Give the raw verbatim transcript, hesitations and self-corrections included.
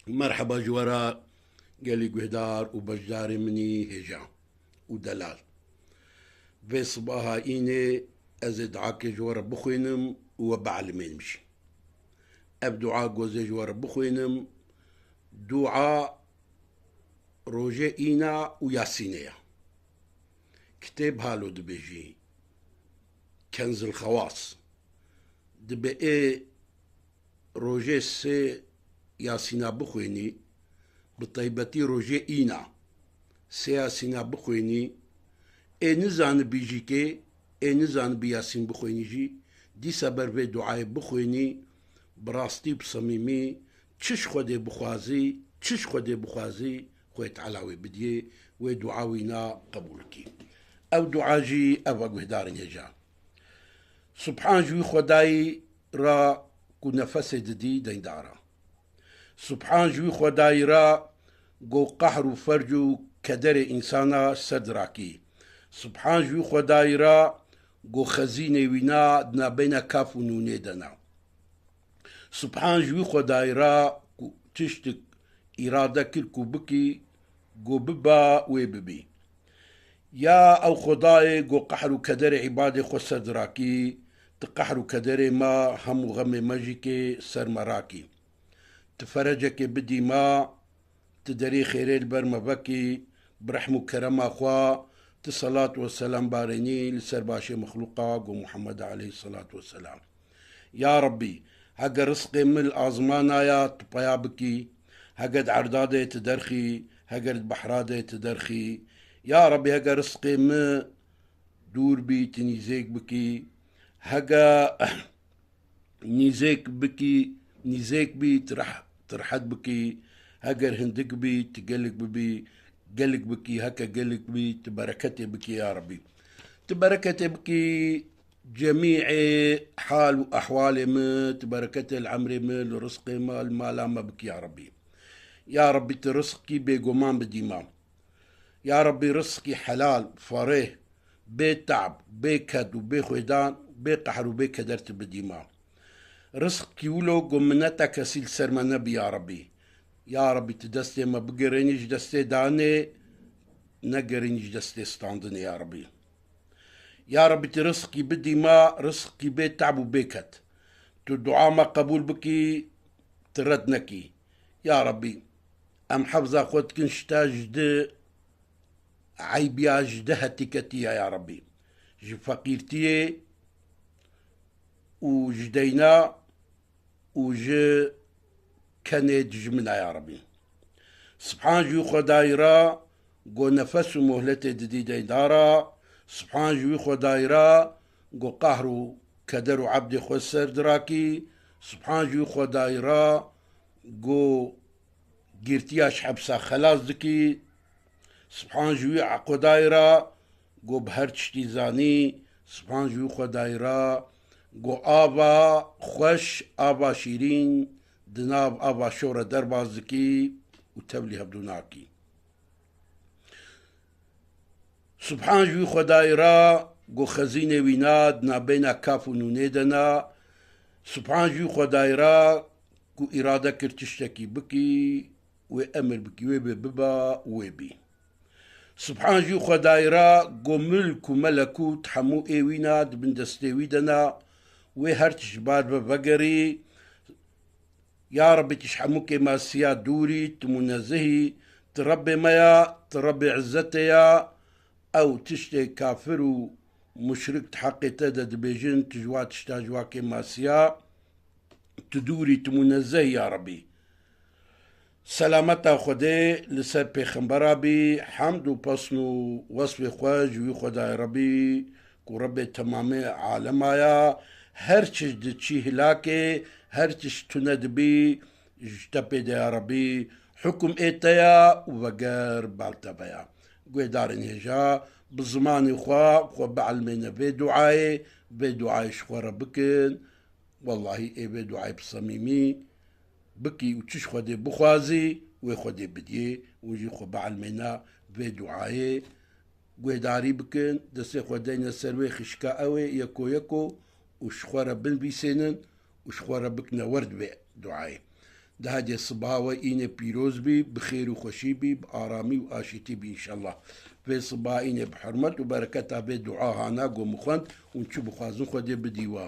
Merheba ji we re gelî guhdar û beşdarê min î hêja û delal. Vê sibaha înê ez ê duakê ji we re bixwînim û we bielmênim jî. Ev dua ku ez ê ji we re bixwînim, dua rojê îna û Yasînê ye. Kitêb halo dibêjî, Kenzil Xewas. Dibe ê rojê sê Yasîna bixwênî, bi taybetî rojê îna sê Yasîna bixwênî, ê nizanibî jî kê, ê nizanibî Yasîn bixwênî jî, dîsa ber vê duayê bixwênî, bi rastî bi samîmî, çi ji Xwedê bixwazî, çi ji Xwedê bixwazî, Xwedê Teala wê bidiyê, wê dua wîna qebûl kî. Ew dua jî ev e guhdarên hêja. Subhan ji wî Xwedayî ra ku nefesê didî deyndar e. Subhan ji wî Xwedayî ra ku qehr û ferc û kederê însana ser dirakî. Subhan ji wî Xwedayî ra ku xezînê wîna di nabeyna kaf û nûnê de ne. Subhan ji wî Xwedayî ra ku tiştik îrade kir ku bikî, ku biba wê bibî. Ya ew Xwedayê ku qehr û kederê îbadê xwe ser dirakî, tu qehr û kederê me, hem û xemê me jî kê ser me rakî. Tu ferecekê bidî me, tu derê xêrê li ber me vekî, bi rehm û kerema xwe, tu selat û selam barênî li ser başê mexlûqa ku Muhammed aleyhisselat vesselam. Ya Rabbî, hege rizqê min li azmana ya tu peya bikî, hege di erdadê tu derxî, hege di behradê tu derxî. Ya Rabbî, hege rizqê min dûr bî, tu nîzêk bikî, hege nîzêk bikî, nîzêk bî, tu reh-, tu rehet bikî, heger hindik bî, tu gelik bibî, gelik bikî, heke gelik bî, tu bereketê bikî, ya Rabbî. Tu bereketê bikî cemîê hal û ehwalê min, tu bereketê li emrê min, li rizqê me, li mala me bikî, ya Rabbî. Ya Rabbî, tu rizqî bêguman bidî me. Ya Rabbî, rizqî helal, ferêh, bê te'b, bê ked û bê xwêdan, bê qehr û bê keder tu bidî me. Rizqkî wilo ku mineta kesî li ser me nebî, ya Rabbî. Ya Rabbî, tu destê me bigerênî ji destê danê, negerînî ji destê standinê, ya Rabbî. Ya Rabbî, tu rizqî bidî me, rizqî bê te'b û bê ked. Tu dua me qebûl bikî, tu red nekî. Ya Rabbî, em hefza xwe dikin ji te ji di eybiya, ji di hetîketiya, ya Rabbî. Ji feqîrtiyê û ji deyna û ji kenê dijmina, ya Rabbî. Subhan ji wî Xwedayî ra ku nefes û mohletê didî deydara, subhan ji wî Xwedayî ra ku qahr û keder û ebdê xwe ser dirakî, subhan ji wî Xwedayî ra ku girtiya ji hepsa xelas dikî, subhan ji wî Xwedayî ra ku bi her tiştî zanî, subhan ji wî Xwedayî ra ku ava xweş, ava şîrîn di nav ava şor re derbas dikî û tevlî hevdû nakî. Subhan ji wî Xwedayî ra ku xezînê wîna di nabeyna kaf û nûnê de na. Subhan ji wî Xwedayî ra ku îrade kir tiştekî bikî, wê emir bikî, wê bê biba û wê bî. Subhan ji wî Xwedayî ra ku milk û melekût hemû ê wîna di bin destê wî de na, wê her tişt ji bar ve vegerî. Ya Rabbî, tu ji hemû kêmasiya dûrî, tu munezehî, tu Rebbê me ya, tu Rebbê izzetê ya, ew tiştê kafir û muşrik di heqê te de dibêjin, tu ji wa tişta, ji wa kêmasiya, tu dûrî, tu munezehî, ya Rabbî. Selameta Xwedê li ser pêxembera bî, hemd û pesn û wesfê xwe ji wî Xwedayê Rebî, ku Rebê temamê alema ya, her çi diçî hilakê, her çi tune dibî, ji te pê de ya Rebî, hukum ê te ya û veger bal te veya. Guhdarên hêja, bi zimanê xwe, xwe bielmêne vê duayê, vê duayê ji xwe re bikin. Wellahî ê vê duayê bi samîmî bikî û çi ji Xwedê bixwazî, wê Xwedê bidiyê û jî xwe bielmêna vê duayê. Guhdarî bikin, destê xwe deyne ser wê xişka ew ê yeko yeko û ji xwe re binivîsênin û ji xwe re bikine wer di vê duayê. Dehedê sibaha we înê pîroz bî, bi xêr û xweşî bî, bi aramî û aşîtî bî înşallah. Vê sibaha înê bi hurmet û bereketa vê dua hana go min xwend û çi bixwazin Xwedê bidî we.